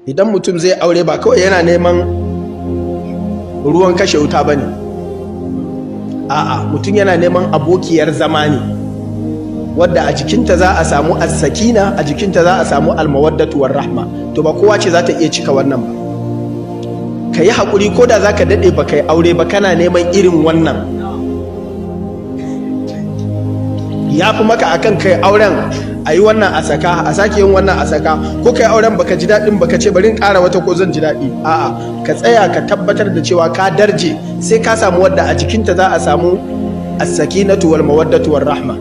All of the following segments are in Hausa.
Idan mutum zai aure, ba kawai yana neman ruwan kashe wuta ba ne. A'a, mutum yana neman abokiyar zama ne wadda a jikinta za a samu as-sakina, a jikinta za a samu al-mawaddatu war rahma. To, ba kowa ce za ta iya cika wannan ba. Ka yi haƙuri, ko da za ka daɗe ba kai aure ba kana neman irin wannan, ya fi maka akan kai auren a yi wannan a saka, a sake yin wannan a saka, ko kai auren baka ji daɗin baka ce bari in ƙara wata ko zan ji daɗi. A'a, ka tsaya ka tabbatar da cewa ka darje sai ka samu wadda a jikinta za a samu as-sakinatu wal mawaddatu war rahma.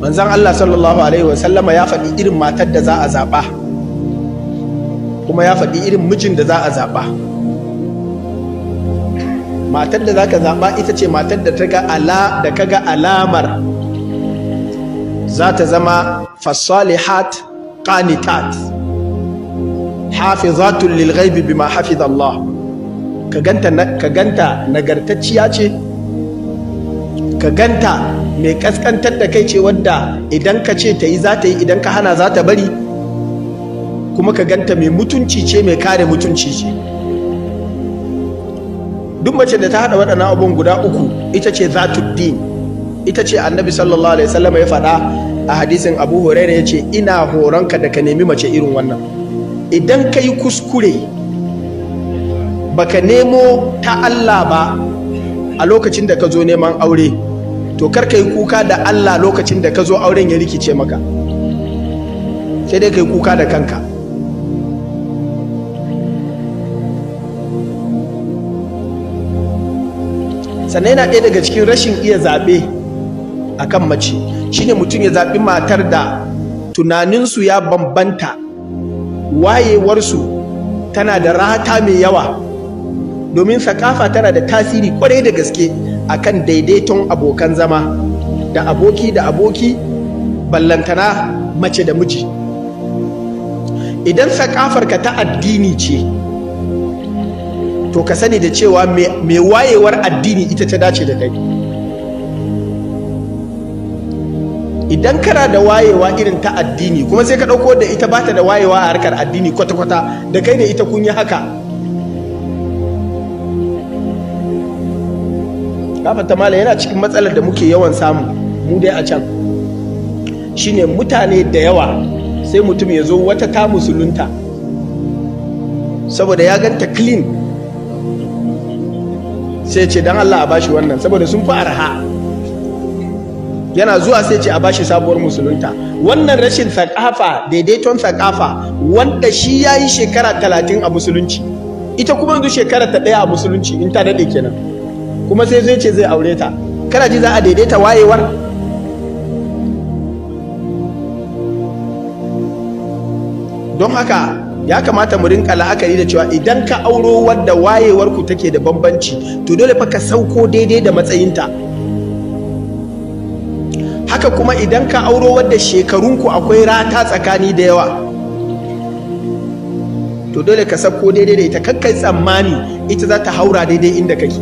Manzon Allah sallallahu alaihi wa sallama ya faɗi irin matar da za a zaɓa, kuma ya faɗi irin mijin da za a zaɓa. Matar da zaka zaɓa ita ce matar da ta ga ala da kaga alamar za ta zama fasalihat qanitat hafizatun lil ghaibi bima hafiz Allah. Ka ganta nagartacciya ce, ka ganta mai kaskantar da kai ce, wadda idan ka ce ta yi za ta yi, idan ka hana za ta bari, kuma ka ganta mai mutunci ce, mai kare mutunci ce. Duk mace da ta haɗa waɗannan abubuwan guda uku, ita ce zatuddin. Ita ce Annabi sallallahu alaihi wasallam ya faɗa a hadisin Abu Huraira, ya ce, "Ina horonka da ka nemi mace irin wannan." Idan ka yi kuskure baka nemo ta Allah ba a lokacin da ka zo neman aure, to kar ka yi kuka da Allah lokacin da ka zo auren ya rikice maka, sai dai ka yi kuka da kanka. Sannan yana ɗaya daga cikin rashin iya zaɓe a kan mace shine mutum ya zaɓi matar da tunaninsu ya bambanta, wayewarsu tana da rata mai yawa, domin sakafa tana da tasiri kwarai da gaske akan daidaiton abokan zama da aboki da aboki, ballantana mace da miji. Idan sakafarka ta addini ce, to ka sani da cewa mai wayewar addini ita ta dace da kai. Idan kana da wayewa irin ta addini kuma sai ka ɗauko da ita bata da wayewa a harkar addini kwata-kwata, da kai da ita kun yi haka. Gafata mala, yana cikin matsalar da muke yawan samu mu dai a can shine mutane da yawa, sai mutum ya zo wata ta musulunta, saboda ya ganta clean sai ce don Allah a bashi wannan, saboda sun fi arha. Yana zuwa sai ce a bashi sabuwar musulunta. Wannan rashin thakafa, daidaiton thakafa, wanda shi ya yi shekara 30 a musulunci, ita kuma yanzu shekara ta 1 a musulunci in ta daɗe kenan, kuma sai zai ce zai aure ta. Kana ji za a daidaita wayewar? Don haka ya kamata mu rinka la'akari da cewa idan ka auro wadda wayewar ku take da bambanci, to dole fa ka sauko daidai da matsayinta. Haka kuma idan ka auro wadda shekarunku akwai rata tsakani da yawa, to dole ka sauko daidai da ita. Kakkai tsammani ita za ta haura daidai inda kake.